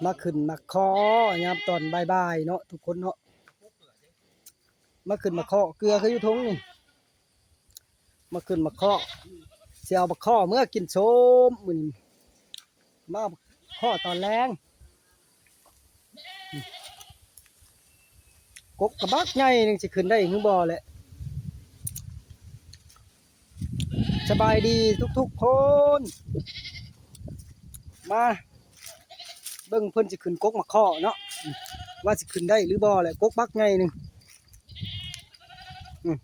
ມາຂຶ້ນໝາກຄໍ່ຍາມຕອນບ່າຍໆເນາະ ທຸກຄົນເນາະ. ມາຂຶ້ນໝາກຄໍ່ ເກືອຄືຢູ່ຖົງນີ້. ມາຂຶ້ນໝາກຄໍ່ ຊິເອົາໝາກຄໍ່ເມືອກິນໂຊມມື້ນີ້. ມາເອົາໝາກຄໍ່ຕອນແລງ. ກົກກະບັກໃຫຍ່ໜຶ່ງ ຊິຂຶ້ນໄດ້ຫຼືບໍ່ແຫຼະ. ສະບາຍດີທຸກໆຄົນ. ມາເບິ່ງເພິ່ນຊິຂຶ້ນກົກໝາກຄໍ່ເນາະ ວ່າຊິຂຶ້ນໄດ້ຫຼືບໍ່ແຫຼະ. ກົກບັກໃຫຍ່ໜຶ່ງ. ອືມ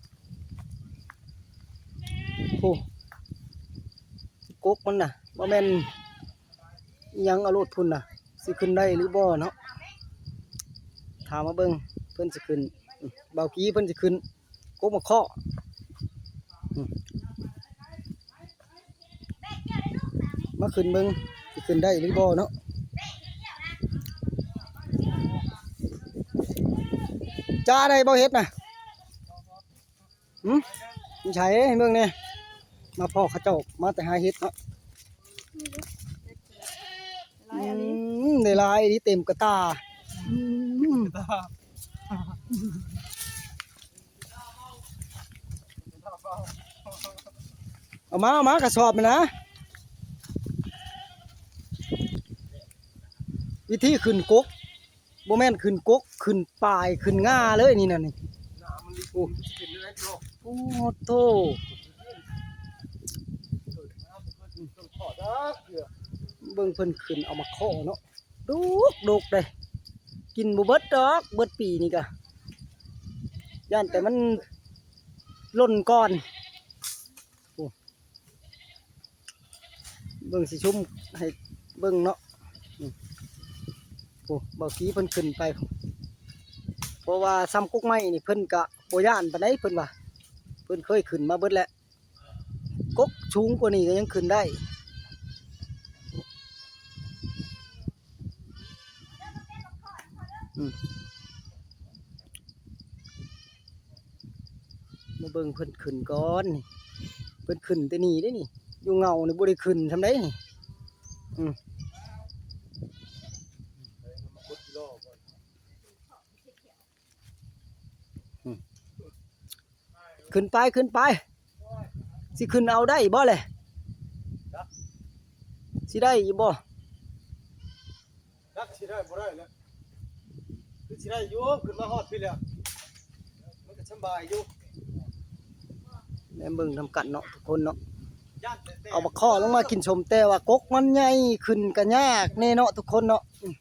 ໂອ້ ກົກມັນນະ ບໍ່ແມ່ນອີ່ຫຍັງເອົາໂລດພຸ້ນນະ. ຊິຂຶ້ນໄດ້ຫຼືບໍ່ເນາະ. ຖ້າມາເບິ່ງເພິ່ນຊິຂຶ້ນ. ອືມ ບ່າວກີ້ເພິ່ນຊິຂຶ້ນກົກໝາກຄໍ່. ອືມ ມາຂຶ້ນເບິ່ງຊິຂຶ້ນໄດ້ຫຼືບໍ່ເນາະ. ຈ້າໄດ້ບໍ່ເຫັດນະ? ຫຶ ຢູ່ໃສ? ໃຫ້ເບິ່ງແດ່. ມາພໍ້ເຂົາເຈົ້າມາແຕ່ຫາເຫັດເນາະ. ຫຼາຍອີ່ຫຼີ ອືມ ໄດ້ຫຼາຍອີ່ຫຼີ ເຕັມກະຕ່າ. ອືມ ເອົາມາ ເອົາມາ ກະສອບນີ້ນະ. ວິທີຂຶ້ນກົກ ບໍ່ແມ່ນຂຶ້ນກົກ ຂຶ້ນປາຍ ຂຶ້ນງ່າເລີຍນີ້ນະນີ້. ໂອ້ ໂອ້ໂທ້ ເບິ່ງເພິ່ນຂຶ້ນເອົາໝາກຄໍ່ເນາະ. ດົກ ດົກເດ້ ກິນບໍ່ເບິດດອກ ເບິດປີນີ້ກະ ຢ້ານແຕ່ມັນຫຼົ່ນກ່ອນ. ໂອ້ ເບິ່ງຊິຊຸມໃຫ້ເບິ່ງເນາະ. ອືມ ໂອ້ ບ່າວກີ້ເພິ່ນຂຶ້ນໄປ ເພາະວ່າຊຳກົກໄມ້ນີ້ເພິ່ນກະບໍ່ຢ້ານປານໃດ ເພິ່ນວ່າ ເພິ່ນເຄີຍຂຶ້ນມາເບິດແລ້ວ. ກົກສູງກວ່ານີ້ກະຍັງຂຶ້ນໄດ້. ອືມ ມາເບິ່ງເພິ່ນຂຶ້ນກ່ອນນີ້. ເພິ່ນຂຶ້ນແຕ່ນີ້ເດ້ນີ້ ຢູ່ເຫງົ້ານີ້ບໍ່ໄດ້ຂຶ້ນຊ່ຳໃດນີ້. ອືມ ອືມ ຂຶ້ນໄປ ຂຶ້ນໄປ. ຊິຂຶ້ນເອົາໄດ້ບໍ່ແຫຼະ? ຊິໄດ້ຢູ່ບໍ່? ຈັກຊິໄດ້ບໍ່ໄດ້ແຫຼະ ຄືຊິໄດ້ຢູ່ ຂຶ້ນມາຮອດພີ້ແລ້ວ ມັນກະສະບາຍຢູ່. ແນມເບິ່ງນຳກັນເນາະ ທຸກຄົນເນາະ. ຢ້ານແຕ່ ເອົາບັກຄໍ່ລົງມາກິນສົມ ແຕ່ວ່າກົກມັນໃຫຍ່ ຂຶ້ນກະຍາກແນ່ເນາະ ທຸກຄົນເນາະ. ອືມ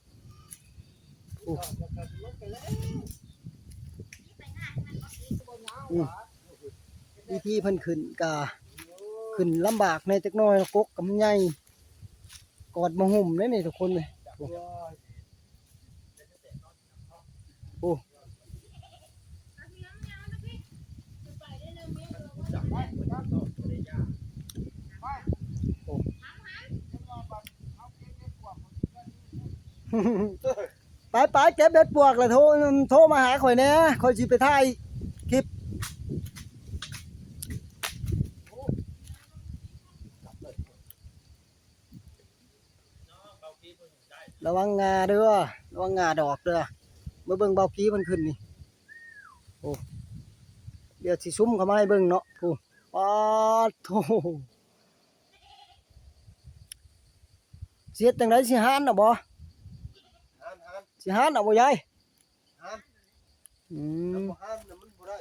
ອືມ ວິທີເພິ່ນຂຶ້ນກະຂຶ້ນລຳບາກແດ່ຈັກໜ້ອຍ ກົກກະມັນໃຫຍ່ ກອດບໍ່ຫຸ້ມເດ້ນີ້ທຸກຄົນເອີຍ. ໂອ້ ໄປໆ ເກັບເຫັດປວກລະ ໂທ ໂທມາຫາຂ້ອຍແດ່ ຂ້ອຍຊິໄປຖ່າຍຄລິບ. ລະວັງງ່າເດີ້ ລະວັງງ່າດອກເດີ້. ມາເບິ່ງບ່າວກີ້ເພິ່ນຂຶ້ນນີ້ ໂອ້ ດຽວຊິຊູມເຂົ້າມາໃຫ້ເບິ່ງເນາະ. ໂອ້ ປາດໂທ້ ຊິເຮັດຈັ່ງໃດ ຊິຫານເອົາບໍ່? ຫານ ຫານ ຊິຫານເອົາບໍ່ຍາຍ? ຫານ ອືມ ຄັນບໍ່ຫານນະມັນບໍ່ໄດ້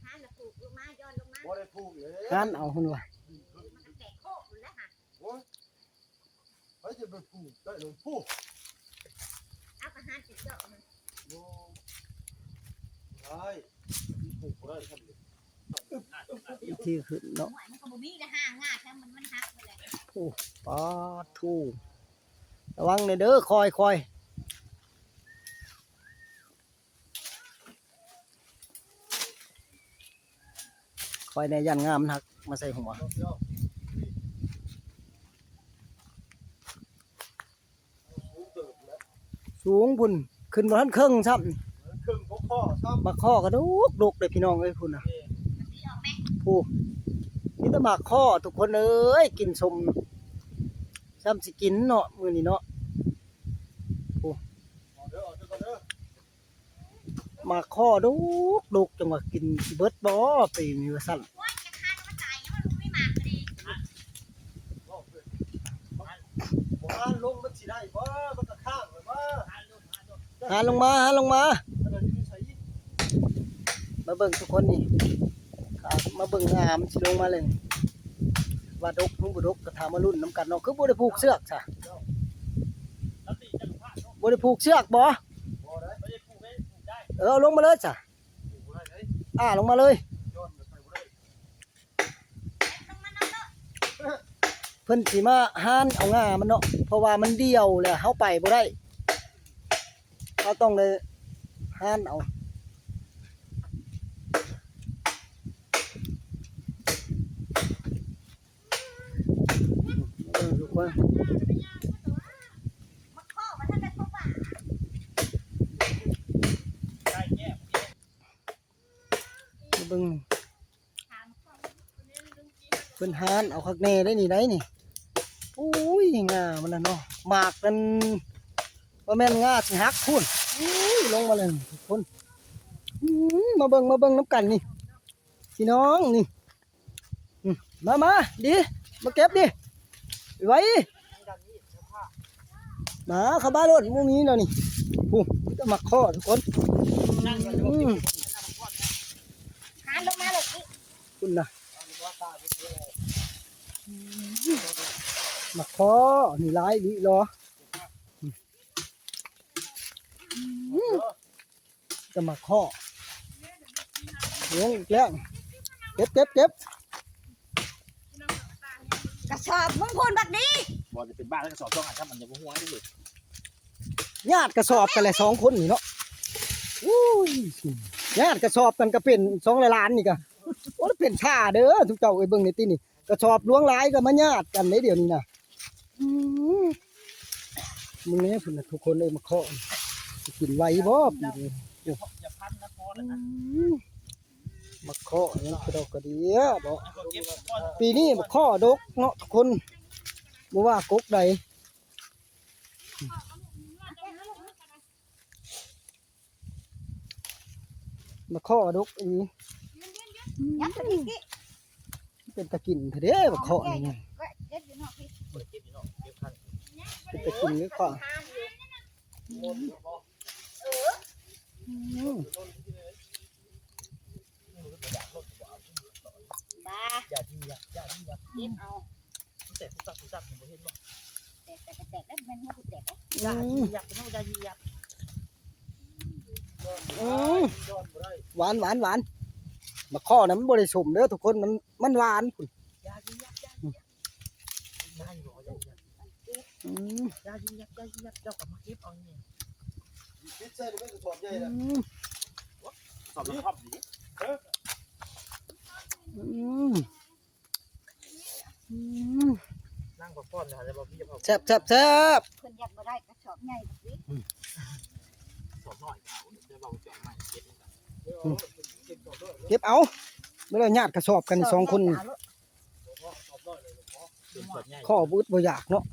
ຫານລະຜູກລົງມາ ຢ່ອນລົງມາ ບໍ່ໄດ້ຜູກເລີຍ ຫານເອົາພຸ້ນວ່າ ມັນກະແຕກໂຄກພຸ້ນແຫຼະຫະ. ໂອ້ຍ ໃຜຈະໄປຜູກໄດ້ລະ ຜູ້ ເອົາກະຫານຊິເຈາະມັນ ໂອ້ ໄດ້ ຜູກບໍ່ໄດ້ຊັ້ນເດ. ທີ່ຂຶ້ນເນາະ ໂອ້ຍ ມັນກະບໍ່ມີລະຫາງາດ ມັນ ມັນຫັກໝົດແຫຼະ. ໂອ້ ປາດໂທ້ ລະວັງແດ່ເດີ້ ຄ່ອຍໆ ຄ່ອຍແດ່ ຢ້ານງ່າມັນຫັກມາໃສ່ຫົວ. ສູງພຸ້ນ ຂຶ້ນບໍ່ທັນເຄິ່ງຊ້ຳ ບັກຄໍ່ກະດົກໆ ເດ້ພີ່ນ້ອງເອີຍ ພຸ້ນນະ ຜູ້ ມີແຕ່ບັກຄໍ່ທຸກຄົນເອີຍ ກິນສົ້ມ ສ ຈຳຊິກິນເນາະ ມື້ນີ້ເນາະ. ໂອ້ ໝາກຄໍ້ດົກໆ ຈັ່ງວ່າກິນຊິເບິດບໍ່ປີນີ້ວ່າຊັ້ນ. ຫານລົງມາ ຫານລົງມາ. ມາເບິ່ງທຸກຄົນນີ້ ມາເບິ່ງງາມັນຊິລົງມາເລີຍ ວ່າດົກຫຼືບໍ່ດົກ ກໍຖ້າມາລຸ້ນນຳກັນເນາະ. ຄືບໍ່ໄດ້ຜູກເຊືອກຊະ? ບໍ່ໄດ້ຜູກເຊືອກບໍ່? ເອີ ເອົາລົງມາເລີຍຊະ ອ້າ ລົງມາເລີຍ. ເພິ່ນຊິມາຫານເອົາງ່າມັນເນາະ ເພາະວ່າມັນດ່ຽວແລ້ວ ເຮົາໄປບໍ່ໄດ້ ເຮົາຕ້ອງໄດ້ຫານເອົາ. ເອີ ທຸກຄົນ ມາເບິ່ງ ເພິ່ນຫານເອົາຄັກແນ່ໄດ໋ນີ້ ໄດ໋ນີ້. ໂອ້ຍ ງ່າມັນນະເນາະ ໝາກນັ້ນ ບໍ່ແມ່ນງ່າຊິຫັກພຸ້ນ. ໂອ້ຍ ລົງມາແລ້ວທຸກຄົນ. ອືມ ມາເບິ່ງ ມາເບິ່ງນຳກັນນີ້ ພີ່ນ້ອງນີ້. ອືມ ມາ ມາ ດີ ມາເກັບດີ ໄວ ມາ ເຂົ້າມາໂລດ ບໍ່ມີແລ້ວນີ້. ໂອ້ ມີແຕ່ໝາກຄໍ້ທຸກຄົນ. ອືມ ຫາລົງມາເລີຍ ພຸ້ນນະ ໝາກຄໍ້ນີ້ຫຼາຍອີ່ຫຼີເນາະ. ອືມ ຈະມາເຄາະ ເບິ່ງອີກແລ້ວ ເກັບ ເກັບ ເກັບ ກະສອບມຶງພຸ້ນບັກດີ. ບໍ່ຈະເປັນບ້າແລ້ວ ກະສອບສອງອັນ ມັນຈະບໍ່ຮ່ວງເດ້. ຍາດກະສອບກັນແຫຼະ ສອງຄົນນີ້ເນາະ. ໂອ້ຍ ຍາດກະສອບກັນກະເປັນສອງຫຼາຍລ້ານນີ້ກະ ໂອ້ຍ ເປັນທ່າເດີ ຊຸມເຈົ້າເອີຍ ເບິ່ງແດ່ຕິນີ້. ກະສອບຫຼວງຫຼາຍກໍມາຍາດກັນເດ້ດຽວນີ້ນະ. ອືມ ມຶງແນ່ພຸ້ນນະທຸກຄົນເອີຍ ໝາກເຄາະຊິກິນໄຫວບໍ່ປີນີ້. ອືມ ໝາກເຄາະຍັງກະດອກກະເດຍເນາະ ປີນີ້ໝາກເຄາະດົກເນາະທຸກຄົນ ບໍ່ວ່າກົກໃດ. ໝາກເຄາະດົກອີ່ຫຼີ. ອືມ ຍັບໄປອີກ ເປັນຕາກິນແທ້ເດ້ໝາກເຄາະນີ້. ເກັບຢູ່ນອກພີ້ ເກັບຢູ່ນອກ ເກັບຄັນ ເປັນຕາກິນເດ້ເຄາະ. ເອີ ອືມ ບ້າ ຢ່າດີ ຢ່າ ຢ່າດີ ຢ່າ ເກັບເອົາ. ແຕກ ແຕກ ແຕກ ແຕກ ແຕກ ແຕກ ແມ່ນຫົວກູແຕກເດ້. ອືມ ຢ່າ ຢ່າ ຢ່າ ຢ່າ ອືມ ຫວານ ຫວານ ຫວານ. ໝາກເຄາະນະມັນບໍ່ໄດ້ສົ້ມເດີທຸກຄົນ ມັນ ມັນຫວານພຸ້ນ. ອືມ ຢ່າ ຢ່າ ຢ່າ ຢ່າ ເຈົ້າກໍມາເກັບເອົານີ້ ປິດໃສ່ໃນກະສອບໃຫຍ່ນະ. ອືມ ກະສອບກະສອບນີ້ ເອີ ອືມ ອືມ ນັ່ງພັກຜ່ອນນະ ແລ້ວບໍ່ມີເຂົ້າ ແຊບ ແຊບ ແຊບ. ເພິ່ນຢາກບໍ່ໄດ້ກະສອບໃຫຍ່ບັກນີ້ ອືມ ກະສອບນ້ອຍເອົາ ແຕ່ວ່າກະສອບໃຫຍ່ເກັບ ອືມ ເກັບເອົາ ບໍ່ໄດ້ຍາດກະສອບກັນສອງຄົນນີ້. ເຄາະບໍ່ອຶດບໍ່ຢາກເນາະ.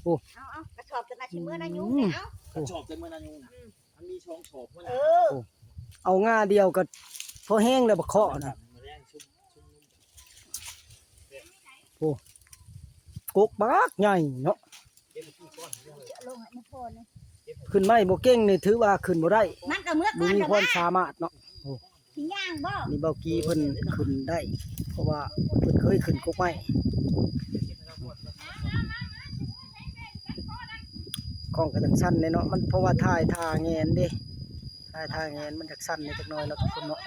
ໂອ້ ເອົາ ເອົາ ກະສອບຈະນະຊິເມືອນາຍຸງ ອືມ ເອົາ ກະສອບຈະເມືອນາຍຸງນະ ອືມ ມັນມີສອງສອບພຸ້ນນະ. ເອີ ໂອ້ ເອົາງ່າດຽວກໍພໍແຮງແລ້ວບັກເຄາະນະ. ໂອ້ ກົກບັກໃຫຍ່ເນາະ. ຂຶ້ນໄມ້ບໍ່ເກັ່ງນີ້ຖືວ່າຂຶ້ນບໍ່ໄດ້ ມັນກໍເມືອກ່ອນ ບໍ່ມີຄວາມສາມາດເນາະ. ໂອ້ ຊິຍ່າງບໍ່? ນີ້ເບົາກີເພິ່ນຂຶ້ນໄດ້ ເພາະວ່າເພິ່ນເຄີຍຂຶ້ນກົກໄມ້. ຂອງກໍຈັ່ງຊັ້ນແຫຼະເນາະ ມັນເພາະວ່າຖ່າຍທ່າແງນເດ້ ຖ່າຍທ່າແງນມັນຈັກສັ່ນແດ່ຈັກໜ້ອຍເນາະທຸກຄົນເນາະ.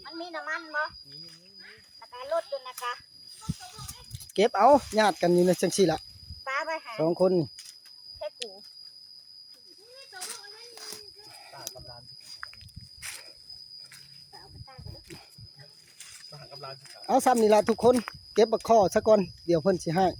ມັນມີນ້ຳມັນບໍ່? ແລ້ວກໍລົດຢູ່ນະກະ ເກັບເອົາ ຍາດກັນຢູ່ໃນຈັ່ງຊີ້ລະ ປາໄວ້ໃຫ້ສອງຄົນນີ້ ແທ້ກູ ເອົາ ສ່ຳນີ້ລະທຸກຄົນ ເກັບບັກເຄາະຊະກ່ອນ ດຽວເພິ່ນຊິຮ້າຍ.